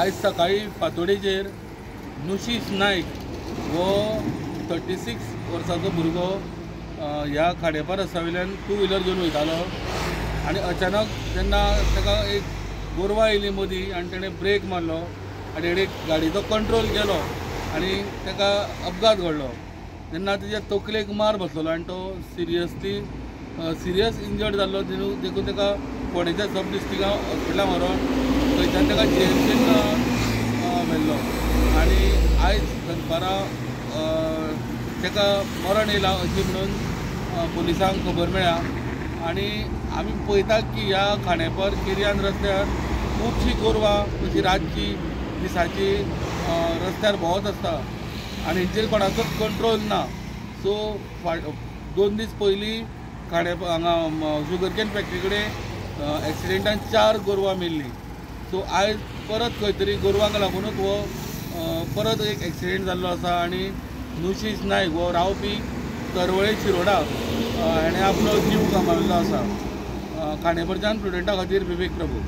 आयज सकाळी फांतोडेचेर नुशीश नायक हो 36 वर्साचो भुरगो ह्या खांडेपार रस्त्या वयल्यान टू व्हिलर घेवन वयतालो आनी अचानक तेन्ना ताका एक गोरवां येयली मदीं आनी तेणें ब्रेक मारलो आनी हेणें गाडयेचो कंट्रोल केलो आनी ताका अपघात घडलो. तेन्ना तेज्या तकलेक मार बसलेलो आनी तो सिरियस इंजर्ड जाल्लो, देखून ताका फोंडेच्या सब डिस्ट्रिक्टा हॉस्पिटलान व्हरोन थंयच्यान ताका जीएमसीन व्हेल्लो आनी आयज दनपारां ताका मरण येयलां अशी म्हणून पुलिसांक खबर मेळ्ळ्या. आनी आमी पळयतात की ह्या खांडेपार केरयान रस्त्यार खुबशीं गोरवां अशी रातची दिसाची रस्त्यार भोंवत आसता आनी हेंचेर कोणाचोच कंट्रोल ना. सो 2 दीस पयलीं खांडेपार हांगा शुगरकेन फॅक्टरी कडेन एक्सिडेंटान 4 गोरवां मेल्लीं. सो आयज परत खंय तरी गोरवांक लागुनूच हो परत एक एक्सिडेंट जाल्लो आसा आनी नुशीश नायक हो रावपी तरवळे शिरोडा हेणें आपलो जीव गमायल्लो आसा. खांडेपारच्यान प्रुडंटा खातीर विवेक प्रभू.